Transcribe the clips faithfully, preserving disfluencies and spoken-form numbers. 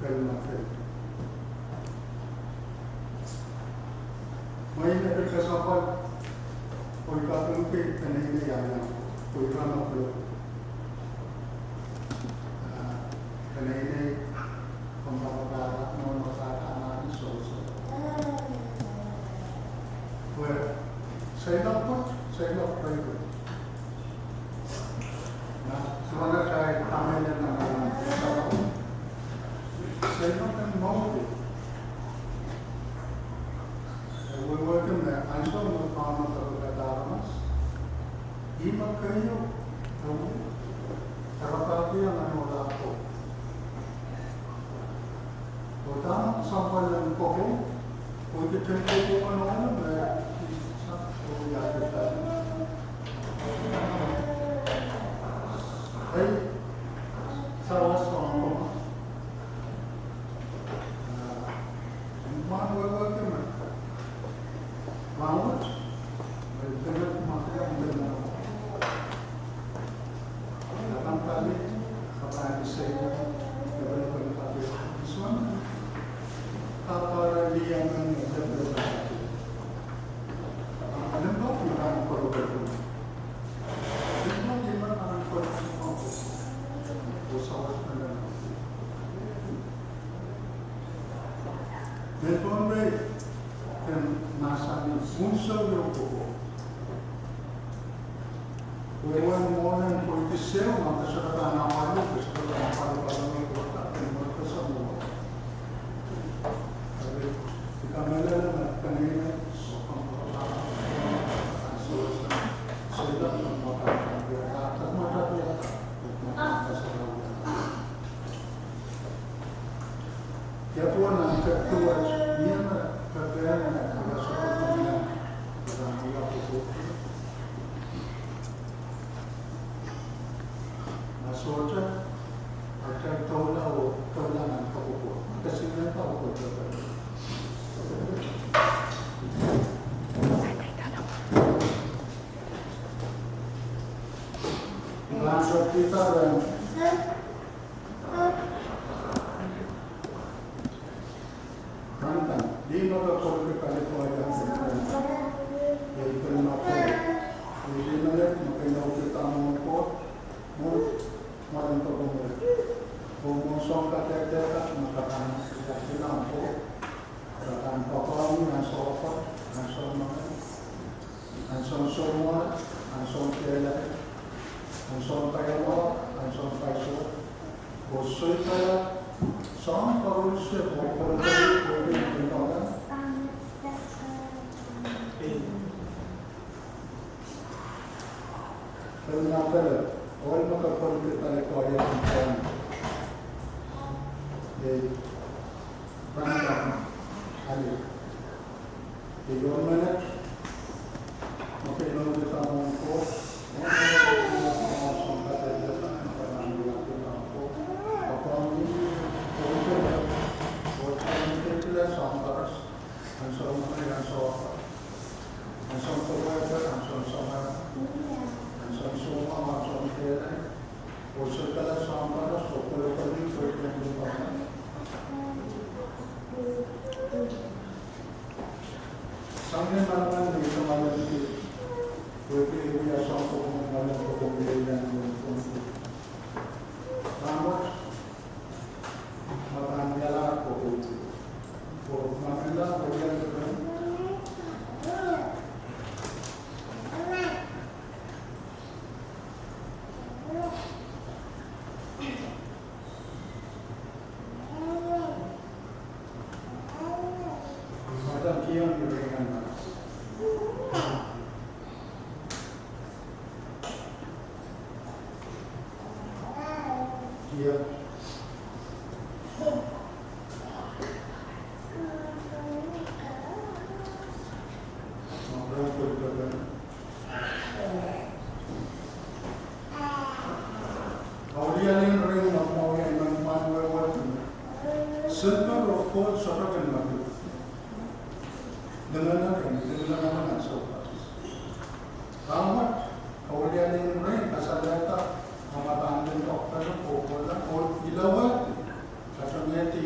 Pil me pil. Mwein e pil kesempwal, oh I kapingki peneinei iang iang, oh I pil me pil. Ah, peneinei, komw pahn pahn, nohn me pahn pahn, ah, ni sohso. Pwe, seiloak pwut, seiloak pwut. Nan, soangen atail kamehlele nan, nan, seiloak en mour. E wehwehki me ansou me Kauno pahn pahn aramas, ih me keieu, e wia, e rapahki iang nan ohla ko. Oh dahme soangen pwukoa, oh I ketido pwukoa me, oh I a ketido. Ei, sawas pahn pwukoa. Ah, mwahu wehwehki me. Mwahu, eh, dengan makin dengan. Akan kali, akan kisei, level level kali. This one, kapara liang nan level level. Limpoak inan kolokolok. Limpoak inan kolokolok. Usawas nan. Melbourne Bay, ken mahsanih unsek ieu pwukoa. Wehwehn mwohnen pwehki sehse, ma ke sohte pahn apwalo, ke sohte pahn apwalo, apwalo, apwalo, apwalo, apwalo, apwalo. Eri, I kamehlele me peneinei, sohte pahn apwalo, apwalo, apwalo, apwalo. Ia pwon nan keptuwet, ia me keptuwet nan keptuwet. Ma sohte, atail doula oh doula nan keptuwet. Kesingek keptuwet. Nan keptuwet. Nantan, lih me ke kolki California, iei pil me pil. Iei lih menet me ke inoukihda mwohn Koht, mwohn, mwohn kokomwi. Oh mwohn soang kadehdehda me ke pahn iang kilang Koht, ke pahn poakohng ansou pwukat, ansou mengei. Ansoun soumwahu, ansoun kehlail, ansoun paiamwahu, ansoun paiso. Oh soikala soahng koaros oh kolokol, oh kolokol. Pil me pil, ohl me ke kolki California, California. Ei, pahn pahn, ale. Iei ohl menet me ke inoukihda mwohn Koht, mwohn Koht, mwohn Koht, mwohn Koht. Ansou mengei, ansou pwukat, ansou pwukat, ansou pwukat, ansou pwukat, ansou pwukat, ansou pwukat, ansou pwukat. Oh soikala soang koaros oh kolokol, oh kolokol. Sang ni manaman me I soangen ki, wehwehki wia soang kokomwi, manaman kokomwi, iei nan kokomwi. Rahnwet, ma pahn wialahr kokomwi. Oh ma pahn wialahr kokomwi. Kaulialen ring me mwahu iei me pahn wehwehki me silver oh gold sohte kin madu. Lingan ring, lingan ring ansou pwukat. Rahnwet, kaulialen ring kasalehda, ma pahn limpoak pwukat oh kohla, oh ilawehdi, katonehdi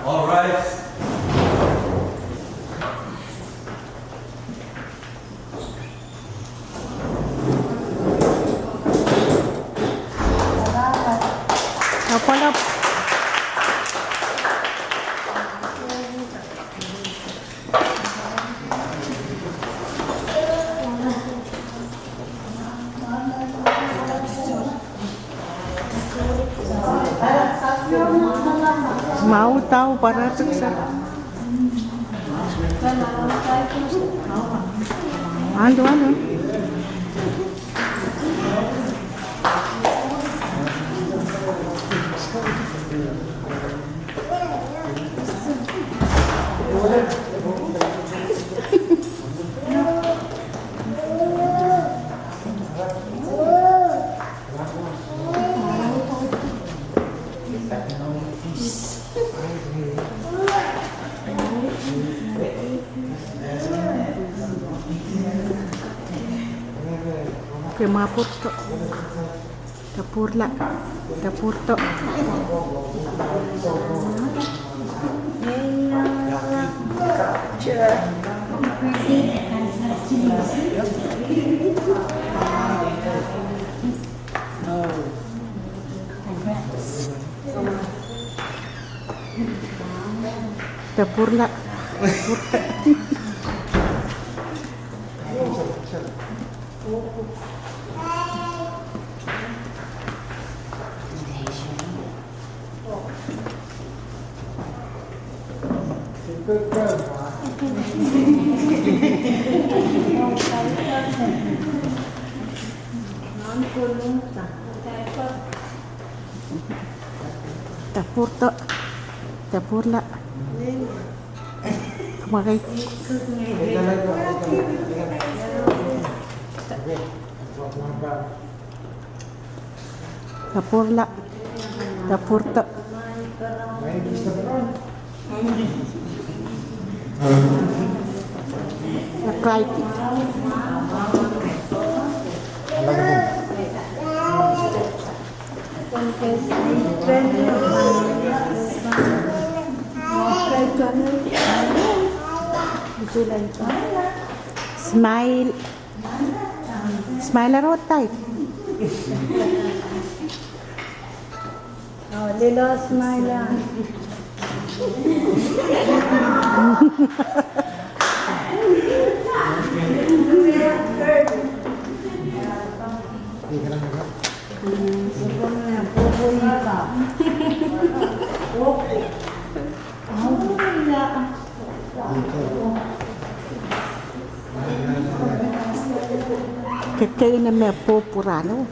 All right. Mwahu dau pwarada sar. Ando, ando. Ke mwahu pwurdo. Dapwurla, dapwurdo. Dapwurla. Dapwurdo. Dapwurla. Mwakai. Dapwurla. Dapwurdo. Akraiki. Smile. Smile, Rotai. Oh, lilo smile. Kekeine me pwopwuralo.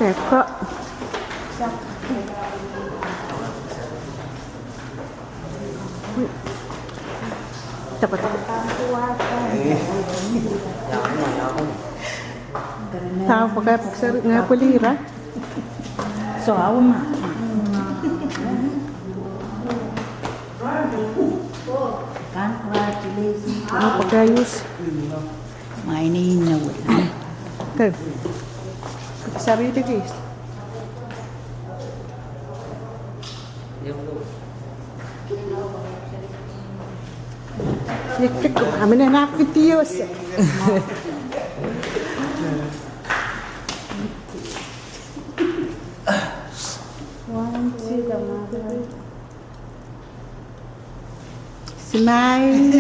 Eko. Tapat. Tau pakai pwuhk seri ngehi pwili ira. So, awa ma. Congratulations. Tau pakai us. Maini nawe. Ke. Seri dikis. Yekek, amine na video se. One, two, three. Smile.